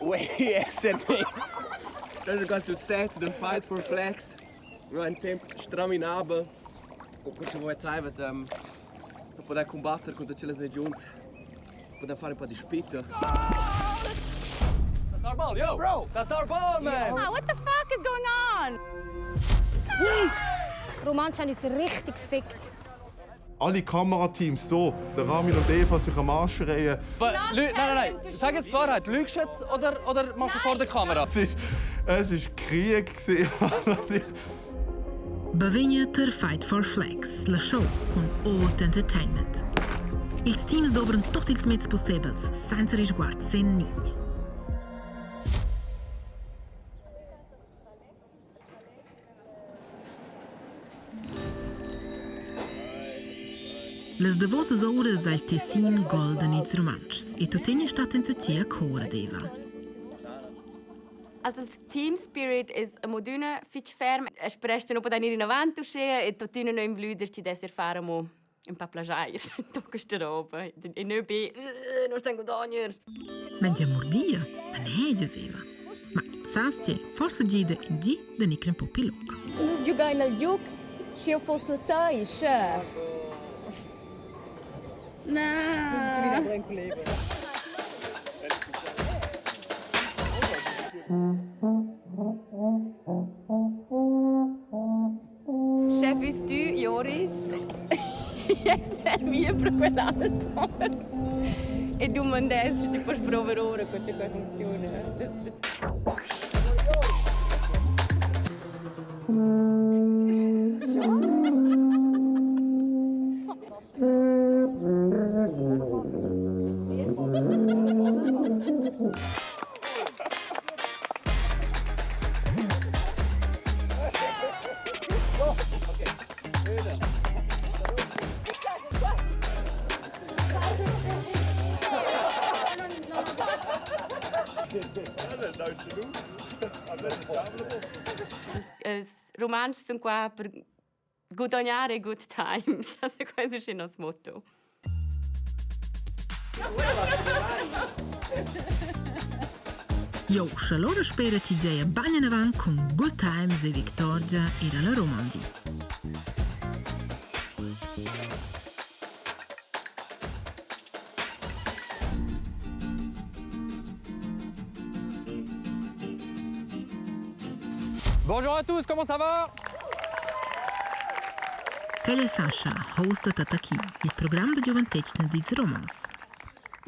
Uei, SRB! Das ist quasi il set del Fight for Flags. No ein temp straminabel. O co voi zeivet ähm, poter combatter contro quelle regions, poter fare un po' di spita. That's our ball, yo! Bro! That's our ball, man! Ah, what the fuck is going on? Romansch haben uns richtig gefickt. Alle Kamerateams so, der Ramin und Eva sich am Arsch schreien. Lü nein, nein, nein. Sag jetzt die Wahrheit. Lügst du jetzt oder, oder machst du vor der Kamera? Es ist, es ist Krieg gewesen. Bavegna ter Fight for Flags, la show cun Ot Entertainment. Ils teams dovran tot ils mezs possebels, senza risguard sen nign. Las davosas uras ha il Tessin golden ils Rumantschs e tuttina stat enzatgi a cor ad Eva. Also il team spirit es amo adüna fich ferm. Es presta no podain ir inavant uschea e tuottüna no invlüder chi dess er far amo ün pa plaschair to quista roba. E nö be non stan gudogner. Mengia murdia, ma negias Eva. Ma sas tge, forsa gida in gi da nicr un po pi lung. Nus giugain al giug, sch'jeu poss tai, sche. Na. Chef ist du, Joris? Yes, è mia per quell'altro. E du mandes, ti puoi provare ora come qua funziona. Els rumantschs sun qua per gudagnare good times. Also questo è il nostro motto. Jo, sche allora spera ci giaja bagn avant cun Good Times e Victorgia era la Romandie. Bonjour à tous, comment ça va? Quel è Sascha, host da Tataki, il program da giuventetgna dils Romans.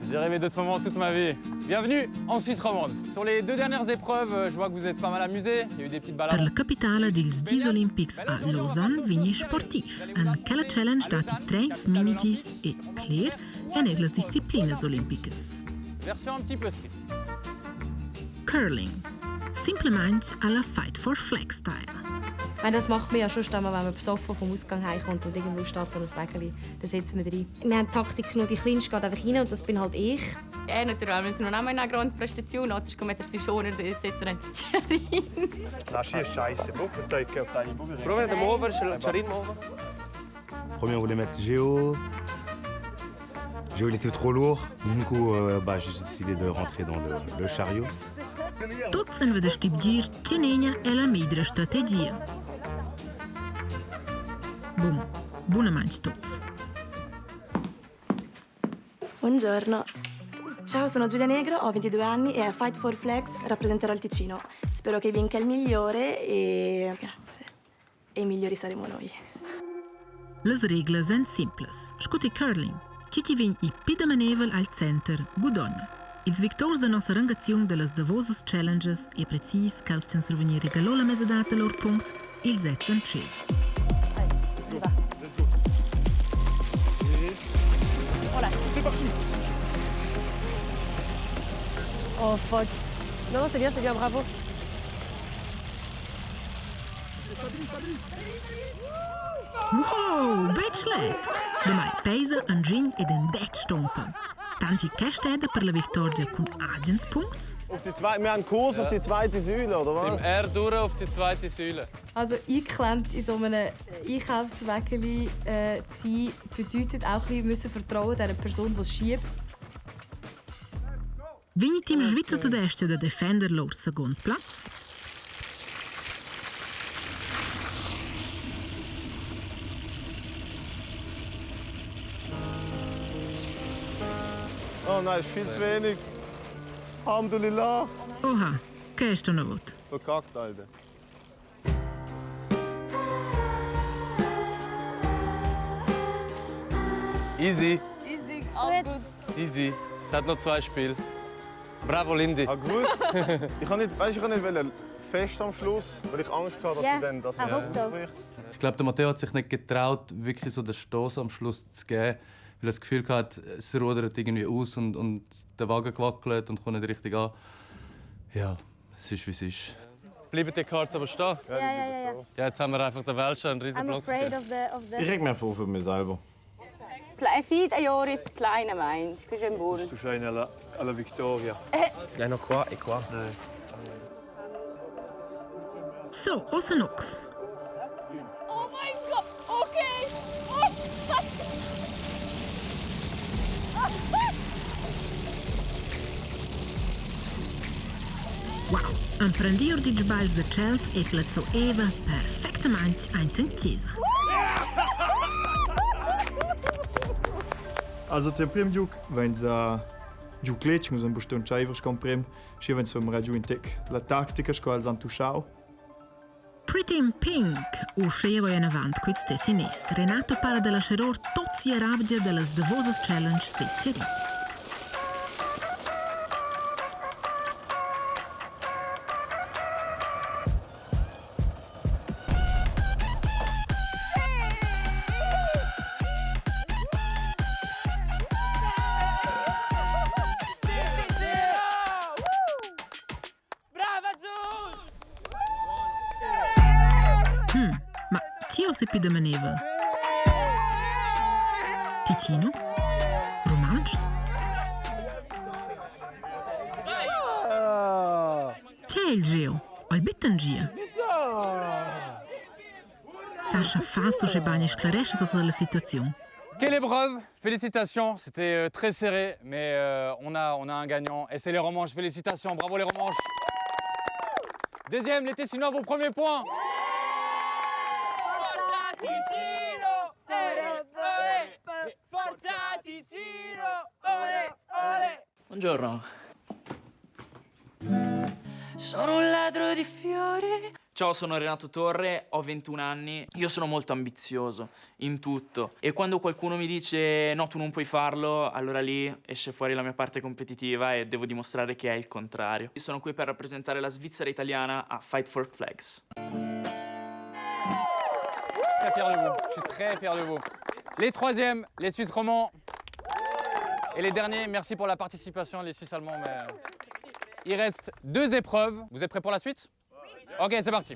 J'ai rêvé de ce moment toute ma vie. Bienvenue en Suisse romande. Sur les deux dernières épreuves, je vois que vous êtes pas mal amusés. Il y a eu des petites balades. Per la capitala dils Gis Olimpics a Lausanne vegni sportiv. En quella challenge datti treis minigis e cler en er las disciplinas olimpicas. Version un petit peu street. Curling. Simplemente alla Fight for Flag Style. Meine, das macht man ja schon wenn man besoffen vom Ausgang heimkommt und irgendwo steht so ein Wägeli, dann setzt man rein. Wir haben die Taktik nur, die Kleinste geht einfach rein und das bin halt ich. Er naturalmente non ha mai una grande prestazione, altro come se schon setzer ein Cerin. Das hier ist scheiße. Prova de mover, Charin mover. Premier, on voulait mettre Géo. Géo, il était trop lourd. Du coup, euh, bah, j'ai décidé de rentrer dans le, le chariot. Tuts han da stibgir tgenegna è la meglra strategia. Bun, bunamain tuts. Buongiorno. Ciao, sono Giulia Negro, ho 22 anni e a Fight for Flags rappresenterò il Ticino. Spero che vinca il migliore e grazie. E i migliori saremo noi. Las reglas èn simplas. Sco ti curling. Chi chi vegn il pi damanevel al center gudogna. Ils victors da nossa rangaziun da las davosas challenges e precis ch'els chan survegnir regalò la mesadad da lur puncts, ils sezzan tschel. C'est parti. Oh fuck. Non, non, c'est bien, c'est bien, bravo. Wow, betg schlet! Damai peisa Andrin ed en detg stompa. Tangi quest'eda per la victoria cun agens puncts? Auf die zwei, wir haben Kurs auf die zweite Säule, oder was? Im R durch auf die zweite Säule. Also eingeklemmt in so einem Einkaufswägeli äh, zu sein, bedeutet auch ein bisschen müssen vertrauen dieser Person, die es schiebt. Vegn il team svizzer-tudestg da defender lur secund plaz? Oh nein, ist viel zu wenig. Alhamdulillah. Oha, che è sto una vot? Verkackt, Alter. Easy. Easy, all gut. Easy. Es hat noch zwei Spiele. Bravo, Lindy. Ah, gewusst. Ich habe nicht, weißt, ich habe nicht fest am Schluss, weil ich Angst hatte, dass Yeah, sie dann das I hope so. Ich glaube, der Matteo hat sich nicht getraut, wirklich so den Stoß am Schluss zu geben, weil er das Gefühl hatte, es rudert irgendwie aus und der Wagen gewackelt und kommt nicht richtig an. Ja, es ist wie es ist. Bleiben die Cards aber stehen? Ja. Ja, jetzt haben wir einfach den Welschen einen riesen I'm Block. afraid of the of the Ich reg mir vor für mich selber. Feed a Joris kleine meinst, che è buono. Tu sei alla, alla vittoria. Ja, noch qua e qua. So, ossa nox. Oh mein Gott, okay. Oh. Wow, emprender or digl sbagls da tschels e plazzò Eva perfectamaing aint in chesa. Also der prim giug wenn sa giu cletg, nus han bustaun tscheiver sco prim, schi wenn so giu in tec la tactica sco els han tuschau. Pretty in Pink uscheva in avant quits tessinès. Renato para da lasciar or tot sia rabgia da las davosas challenge seceri. Brava Gius! Ma chi o se pi da manevel? Ticino? Rumantschs? Che è il geo? O il bittangia? Sascha fa sto sche bagn sclaresce so la situazione. Quelle épreuve. Félicitations, c'était très serré, mais on a un gagnant et c'est les Romanches. Félicitations, bravo les Romanches. Deuxième, les Tessinois, vos premiers points. Forza Ticino! Ole, ole! Forza Ticino! Ole, ole! Buongiorno. Sono un ladro di fiori. Ciao, sono Renato Torre, ho 21 anni. Io sono molto ambizioso in tutto e quando qualcuno mi dice no, tu non puoi farlo, allora lì esce fuori la mia parte competitiva e devo dimostrare che è il contrario. Io sono qui per rappresentare la Svizzera italiana a Fight for Flags. Très fier de vous, je suis très fier de vous. Les troisièmes, les Suisses romands. Et les derniers, merci pour la participation, les Suisses allemands. Mais il reste deux épreuves. Vous êtes prêts pour la suite? Ok, c'est parti.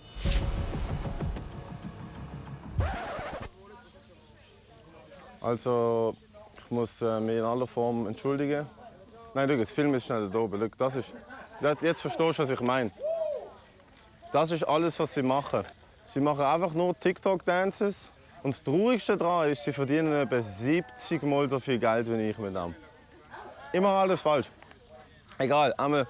Also, ich muss mich in aller Form entschuldigen. Nein, schau, das Film ist schnell da oben. Schau, das ist, das, jetzt verstehst du, was ich meine. Das ist alles, was sie machen. Sie machen einfach nur TikTok-Dances. Und das Traurigste daran ist, sie verdienen etwa 70 Mal so viel Geld wie ich mit dem. Ich mache alles falsch. Egal, einmal,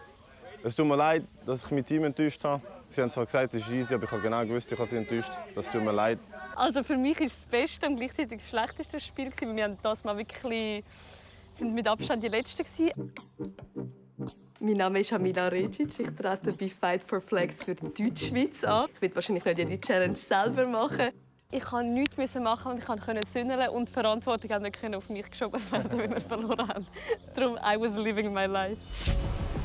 es tut mir leid, dass ich mein Team enttäuscht habe. Sie haben zwar gesagt, es ist easy, aber ich habe genau gewusst, ich habe sie enttäuscht. Das tut mir leid. Also für mich ist das beste und gleichzeitig das schlechteste Spiel gewesen, weil wir haben das mal wirklich sind mit Abstand die Letzten gewesen. Mein Name ist Amila Redzic. Ich trete bei Fight for Flags für die Deutschschweiz an. Ich werde wahrscheinlich nicht jede Challenge selber machen. Ich konnte nichts machen und ich konnte sündeln und die Verantwortung hat nicht auf mich geschoben werden, wenn wir verloren haben. Darum, I was living my life.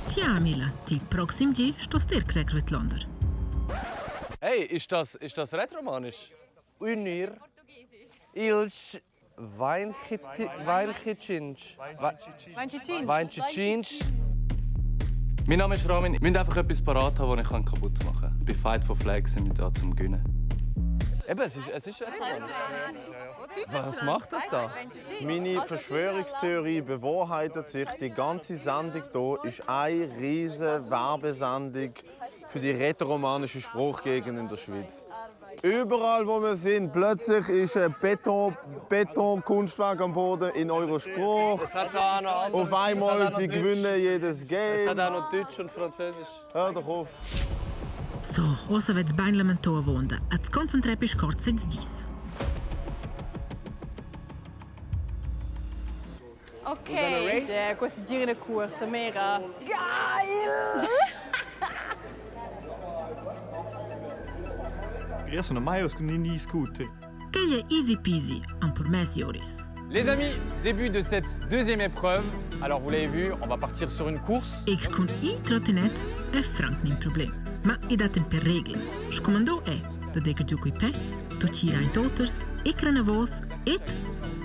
Tja, Mila, il proxim gi sto ster crec Londer. Hey, ist das rätoromanisch? Unir ils Weinchitschinch. Weinchitschinch. Mein Name ist Ramin. Wir müssen einfach etwas parat haben, das ich kaputt machen kann. Bei Fight for Flags sind wir da zum Gewinnen. Eben, es ist rätoromanisch. Was macht das da? Meine Verschwörungstheorie bewahrheitet sich. Die ganze Sendung hier ist eine riesige Werbesendung für die rätoromanische Spruchgegend in der Schweiz. Überall, wo wir sind, plötzlich ist ein Beton, Betonkunstwerk am Boden in eurer Spruch. Es hat auch noch anderes- Auf es hat einmal, auch noch sie Deutsch. gewinnen jedes Game. Es hat auch noch Deutsch und Französisch. Hör doch auf. So, ossa vez bain lamento avonda. Az concentrepis cort sez dis. Ok. Ja, questi giri in corsa, mera. Geil! Io sono mai con in scooter. Quei è easy peasy, an por mes Joris. Les amis, début de cette deuxième épreuve. Alors vous l'avez vu, on va partir sur une course. E cun i trottinet è franc nin problem. Ma i dat per reglas. Scomandò è da deger giu coi pe, tu tira in toters, e crenavos et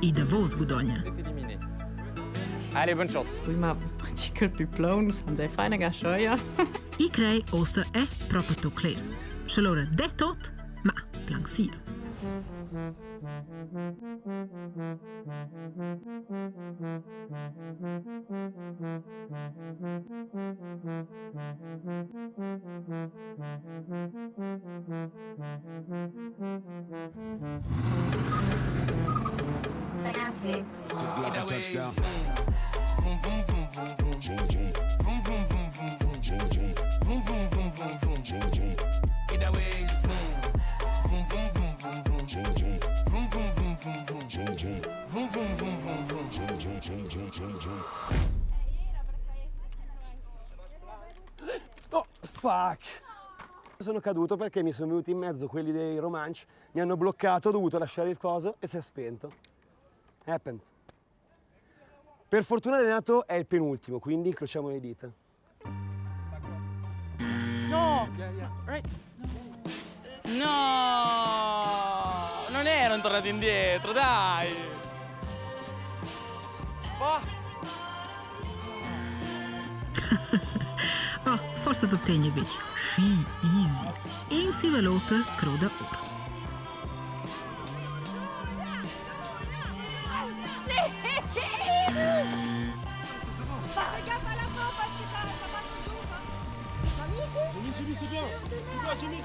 i davos gudogna. Éliminé. Allez, bonne chance. Poi ma pratica il più plon, san sei feina gascioia. I crei ossa è proprio to cler. Sche l'ora de tot, ma plan sia. Vroom, vroom, vroom, vroom, vroom. Vroom, vroom, vroom, vroom, vroom. Vroom, vroom, vroom, vroom, vroom. Either way, vroom. Vroom, vroom, vroom, vroom, vroom. Vroom, vroom, vroom, vroom, vroom. Vroom, vroom, vroom, vroom, vroom. Oh, fuck! Sono caduto perché mi sono venuti in mezzo quelli dei Romanch, mi hanno bloccato, ho dovuto lasciare il coso e si è spento. Happens. Per fortuna Renato è il penultimo, quindi incrociamo le dita. No! Right. No! Non erano tornati indietro, dai! Boh. Ah, forse tu tegna bec. Schi easy. In si velote croda or.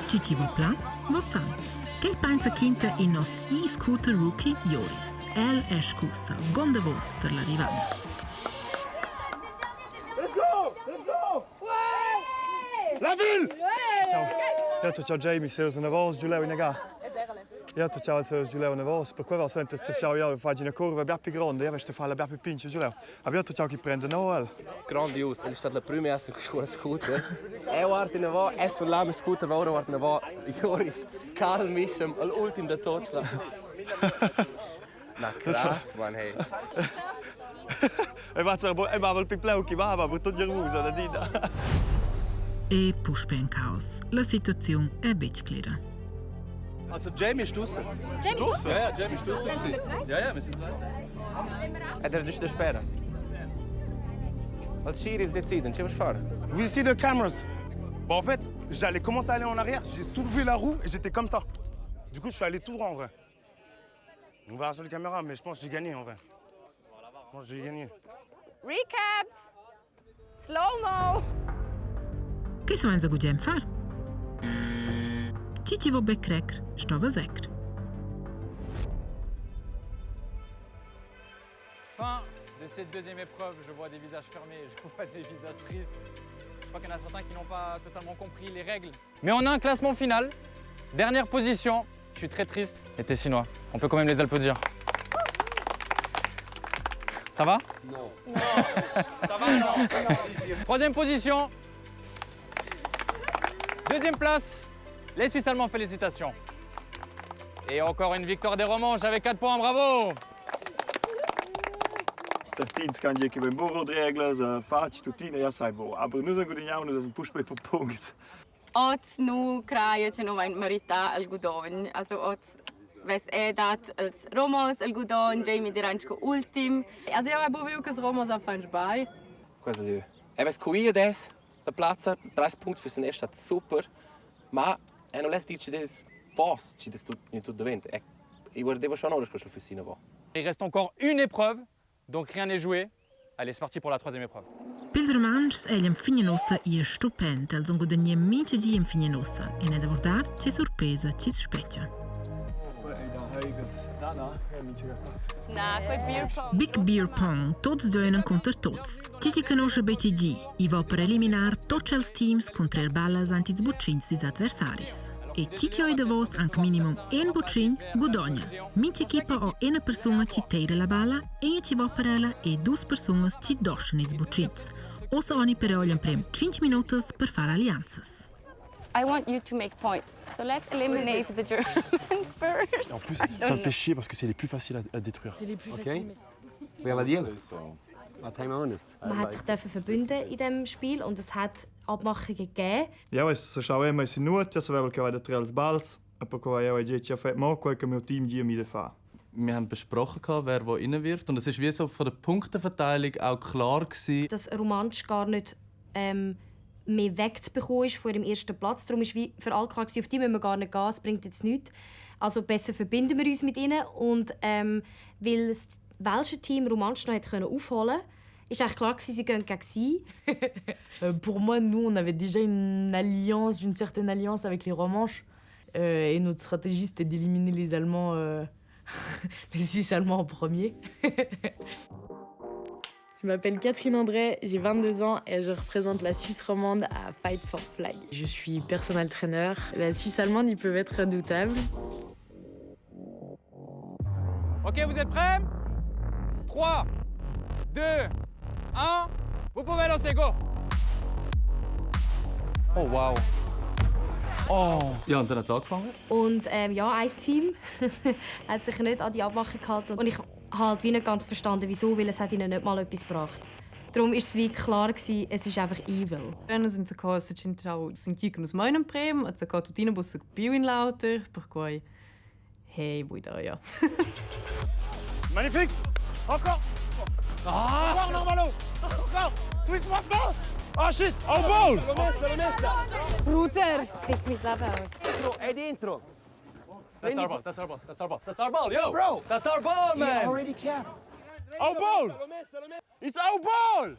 Cici vo plan, vo san. Che pensa quinta in nos e-scooter rookie Joris. El è scusa, gonda vos per l'arrivada. Let's go! Let's go! La ville! Ciao. Ja, ciao Jamie, se una voz, Giulio in ga. Ja, ciao, se Giulio una voz. Per cui va sente ciao io faccio una curva bia più grande, io vesto fare la bia più pinche Giulio. Abbiamo ciao chi prende Noel. Grandios. Es ist la prima erste con scooter. Er wartet in va, es und lame scooter va ora wartet in va. Joris, calm ischem, al ultim da Tozla. Na krass, man, hey. E va e va il più pleu chi va, va tutto nervoso da dina. E puspe en caos. La situazione è bec clera. Also Jamie ist draußen. Jamie ist draussen? Ja, ja, Jamie ist draußen. Dann sind wir zweit? Ja, ja, wir sind zweit. Er ist der Sperre. Als Schiris deciden, ce willst du fahren? We see the cameras. Bon, en fait, j'allais commencer à aller en arrière, j'ai soulevé la roue et j'étais comme ça. Du coup, je suis allé tout droit en vrai. On verra sur les caméras, mais je pense que j'ai gagné en vrai. Je pense que j'ai gagné. Recap! Slow-mo! Che so enza gugem far? Cici vo be crecr, stova secr. Fin de cette deuxième épreuve, je vois des visages fermés, je vois des visages tristes. Je crois qu'il y en a certains qui n'ont pas totalement compris les règles. Mais on a un classement final. Dernière position. Je suis très triste. Les Tessinois, on peut quand même les applaudir. Ça va? Non. Ça va, non? Troisième position. Deuxième place, les Suisses allemands, félicitations. Et encore une victoire des Romanches avec 4 points, bravo. Certins kan je che ben burro reglas, facci tuttina, ja sai bo. Aber nus guadagniamo, nus un push per punti. Oz nu craia che nu vain marità al gudogn. Also oz ves è dat als Romos al gudogn, Jamie diranschko ultim. Also io avevo visto che Romos a fare sbai. Cosa dir? Er weiß qui adesso, la piazza, 30 Punkte für seinen ersten super. Ma er non lässt dice das fast, ci das tut nicht tut davent. Ich guardavo schon ora che fosse va. Il reste encore une épreuve, donc rien n'est joué. Allez, c'est parti pour la troisième épreuve. Pils Rumantschs ei enfin ussa ir stupent. Els han gudagnà mintga di enfin ussa e n'è da guardar tge surpresa chi's spetga. Big Beer Pong, tots gioinan cunter tots. Chi chi conosce BCG, i va per eliminar tots els teams cun trer ballas ant ils butschins dils adversaris. E chi chi ho davos anc minimum en butschin, gudogna. Mincha equipa ho ena persuna chi teira la balla, ena chi va per ella e dus persunas chi doschan ils butschins. Ossa oni però gl'emprem 5 minutas per far allianzas. I want you to make point. So let's eliminate the Germans first. En plus, ça me fait chier parce que c'est les plus faciles à, à détruire. C'est les plus Ok. faciles. We have a deal. But I'm honest. Man hat sich dürfen verbünden in diesem Spiel und es hat Abmachungen gegeben. Jau so schau immer in nuot, io savevo che vai da tre als balz, e perquai jau hai già fatto mo quel che mio team gia mi da far. Wir haben besprochen, wer wo reinwirft. Und es ist wie so von der Punkteverteilung auch klar gewesen. Dass Rumantsch gar nicht ähm, mehr wegzubekommen ist von ihrem ersten Platz. Darum ist wie für alle klar gewesen, auf die müssen wir gar nicht gehen, es bringt jetzt nichts. Also besser verbinden wir uns mit ihnen. Und ähm, weil das welsche Team Rumantsch noch hat können aufholen ist eigentlich klar gewesen, sie gehen gegen sie. Euh, pour moi, nous, on avait déjà une alliance, une certaine alliance avec les Romanches. Euh, et notre stratégie, c'était d'éliminer les Allemands, euh, les Suisses allemands en premier. Je m'appelle Catherine André, j'ai 22 ans et je représente la Suisse romande à Fight for Flag. Je suis personal trainer. La Suisse allemande, ils peuvent être redoutables. Ok, vous êtes prêts 3, 2, 1. Vous pouvez lancer, go Oh wow. Oh. Ja, und dann hat es angefangen. Und ähm, ja, ein Team hat sich nicht an die Abmachung gehalten. Und ich habe halt wie nicht ganz verstanden, wieso, weil es hat ihnen nicht mal etwas gebracht. Darum war es wie klar, gewesen, es ist einfach evil. Nus enzacò setschentau sin chi che nus mein emprem, enzacò tuttina buca capiu in l'auter, perquei hey, buida, ja. Magnifique Encore ah Encore, Normalo Encore Swiss Master Ah shit Oh ball L'ho messa, l'ho messa! Bruder, fick mein Leben auch. È dentro! That's our ball, that's our ball, that's our ball, that's our ball, yo! Bro! That's our ball, man! He already capped. Oh ball It's our ball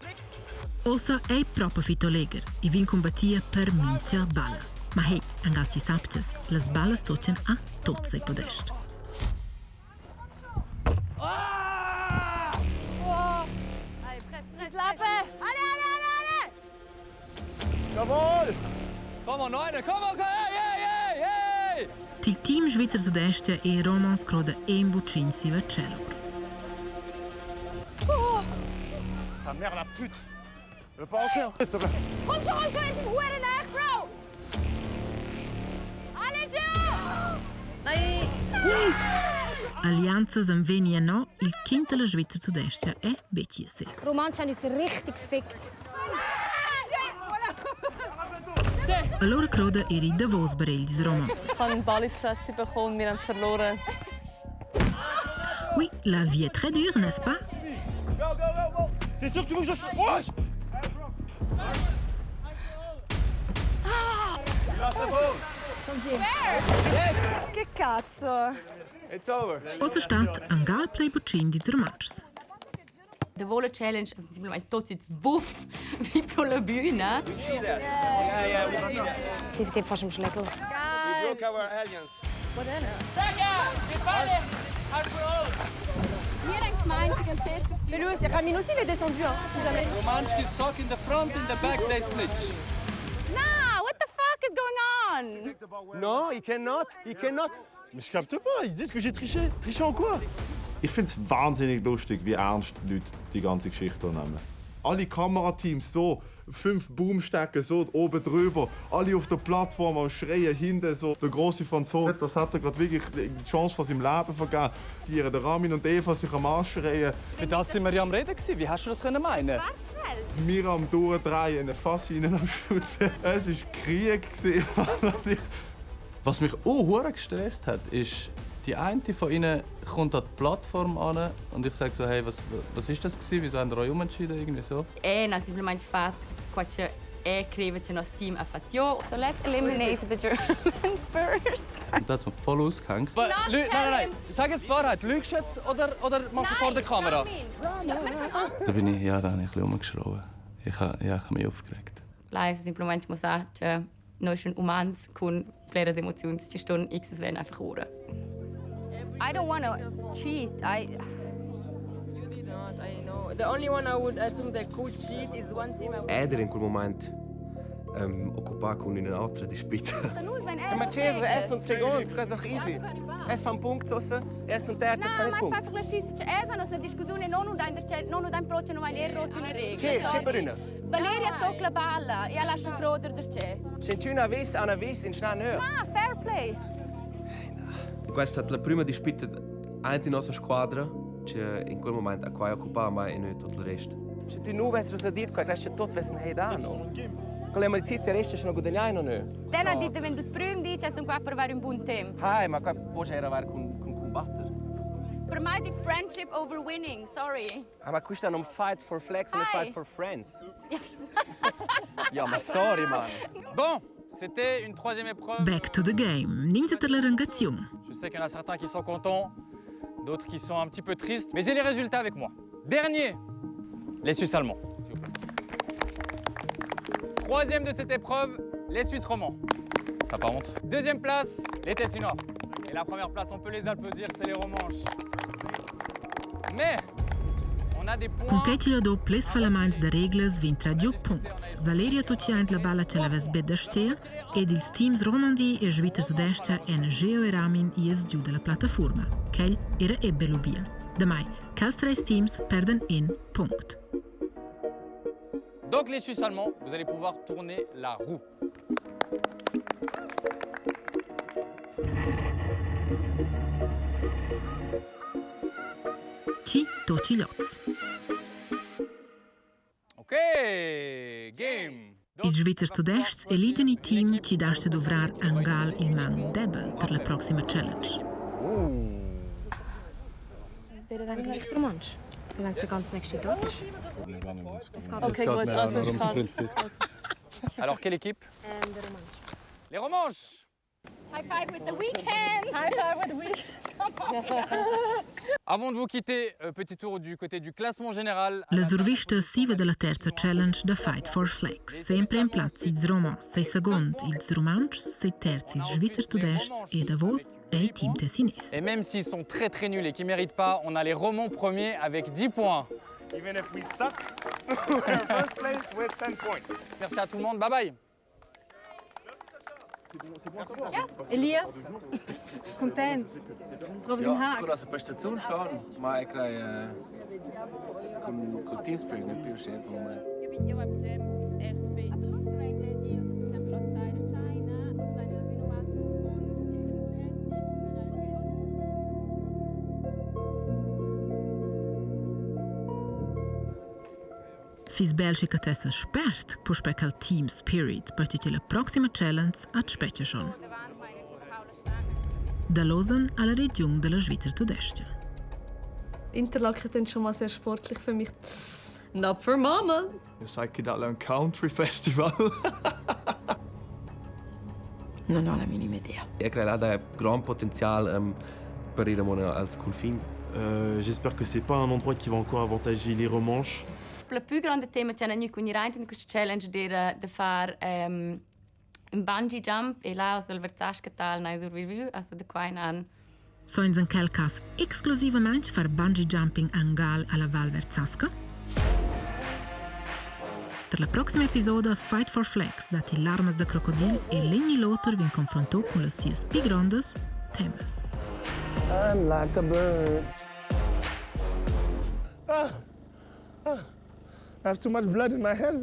Ossa ei propa fitto leger e vin combattia per mincha balla. Ma hey, angal ci sapches, las ballas toccan a tots sei podest. Allez, allez, allez, allez! Jawohl! Come on, Neune, come on, hey, hey, hey, hey! Til team Svizzer Sudestia e Romans croda en bucin siva celor. Sa mère la pute Je veux pas rentrer, hein, s'il te plaît. Komm schon, komm schon, wir sind hure nah, Bro! Allez, Gio! Nein! Allianzas am venia no, il quint della Svizra tudestga è BCC. Rumantsch han uns richtig gefickt. Allora croda eri davos barel dils Romans. Ich habe einen Ball in die Fresse bekommen und wir haben verloren. Oui, la vie est très dure, n'est-ce pas? Go, go, go, go T'es sûr que tu veux que je... Oh Che cazzo? It's over. Ossa stat angal plei bucin dils Romans. Der Wolle Challenge, das sind simplemente tot jetzt wuff wie pro la Bühne. We see that. Yeah, yeah, we see that. Ich bin fast am Schlägel. We broke our alliance. Wir haben gemeint, sie gehen zuerst auf die Mais lui aussi, Ramin aussi, il est descendu, hein, si jamais. Romanski is stuck in the front, in the back, they snitch. Nah, what the fuck is going on? No, he cannot. He cannot. Mais je capte pas, ils disent que j'ai triché. Triché en quoi Ich finde es wahnsinnig lustig, wie ernst die Leute die ganze Geschichte hier nehmen. Alle Kamerateams so, fünf Boomstecken so oben drüber, alle auf der Plattform am Schreien, hinten so der große Franzose. Das hat er gerade wirklich die Chance von seinem Leben vergeben. Die, der Ramin und Eva sich am Anschreien. Für das sind wir ja am Reden gewesen. Wie hast du das können meinen? Wir am Durchdrehen, in eine Fass rein am Schützen. Es war Krieg. gewesen. Was mich auch hure gestresst hat, ist, die eine von ihnen kommt an die Plattform an und ich sage so, hey, was, was ist das gewesen? Wieso haben ihr euch umentschieden? Irgendwie so. E na simplemente fat quace e creve che nos team a fatio. So let's eliminate the Germans first. Und da hat es mir voll ausgehängt. Nein, nein, nein, sag jetzt die Wahrheit. Lügst du jetzt oder, oder machst du vor der Kamera? Da bin ich, ja, da habe ich ein bisschen rumgeschrien. Ich ha, ja, ich ha mich aufgeregt. Là es simplemente mussar che noi sun umans cun bleras emoziuns che ston x ven einfach ora. I don't want to cheat. I You did not, I know. The only one I would assume that could cheat is one team I Ed in quel moment um, occupà con un'altra dispita. Ma Cesa, es und seconds, questo è easy. Es fa un punto, sosa, es un terzo, es fa No, un ma punto. fa einfach la schissa, cioè Eva nos una discussione non un non un approccio non è rotto una regola. C'è, c'è per una. Valeria tocca la balla e lascia croder der c'è. Se c'è una vis, una vis in schna nö. Ah, fair play. Questa è la prima dispita anche in nostra squadra, che in quel momento a quai occupava mai e noi tutto il resto. Se tu nu vessi so dit, quai cresce tot vessen hey da no. Quella amicizia resta schon guadagnai no nö. Dann ha dit wenn il prim dice sono qua per avere un buon tempo. Hai, ma qua può era var con con combatter. Per me è friendship over winning, sorry. Ah, ma questo è un fight for flex, un Hi. fight for friends. Yes. Ja, ma sorry man. Bon, c'était une troisième épreuve. Back to the game. Ninja ter la rangaziun. Je sais qu'il y en a certains qui sont contents, d'autres qui sont un petit peu tristes, mais j'ai les résultats avec moi. Dernier, les Suisses allemands. s'il vous plaît. Troisième de cette épreuve, les Suisses romands. T'as pas honte. Deuxième place, les Tessinois. Et la première place, on peut les applaudir, c'est les Romanches. Mais on a des points. Cun quei ch'igl ha do ples fallaments da reglas vegn tragiu puncts. Valeria toccia ent la balla che la vess bet da stea ed ils teams Romandie e Svizzer Tudescha en Geo e Ramin ies giu dalla plattaforma. Quel era ebbe lubia. Damai, quels treis teams perden in punct. Donc les Suisses allemands, vous allez pouvoir tourner la roue. Ci tocci lots. Ok, game. Ils Svizzers tudestgs eligen il team chi dasta dovrar angal il man debel per la proxima challenge. Wäre dann gleich Romansch. Wenn es der ganz nächste Tag ist. Es geht Okay, gut, also ich kann. Alors quelle équipe der Romansch. Les Romanches. High five with the weekend. High five with the weekend. Avant de vous quitter, petit tour du côté du classement général. La survista siva della terza challenge da Fight for Flags. Sempre in plaz ils Romans, sei second ils Romanschs, sei terz ils Svizzers tudestgs e Davos è il team tessinese. Et même s'ils sont très très nuls et qu'ils ne méritent pas, on a les Romans premiers avec 10 points. Even if we suck, we're first place with 10 points. Merci à tout le monde, bye bye. Elias, content. Trovi Ja, un hack. con la prestazione schon, ma è che con con team spirit nicht più schön im Moment. Fis Belgica tessa spert puspè cal team spirit, perché che la proxima challenge at spetga schon. Da Lausanne alla regiun della Svizzera tudestga. Interlaken dann schon mal sehr sportlich für mich. Not for Mama. Io sai che da un country festival. Non ho la minima idea. Ich glaube, ha un gran potenzial per ir als confins. J'espère que c'est pas un endroit qui va encore avantager les Romanches. Il più grande tema c'è noi con in questa challenge di fare un bungee jump e là sul Verzasca tal nai survivu, also da qua in an. So in quel cas exclusivamente far bungee jumping angal alla Val Verzasca? Per la prossima episodio Fight for Flags dati l'armas da crocodil e Lenny Lothar vin confrontò con le sias pi grandes temas. I'm like a bird. Ah, ah, I have too much blood in my head.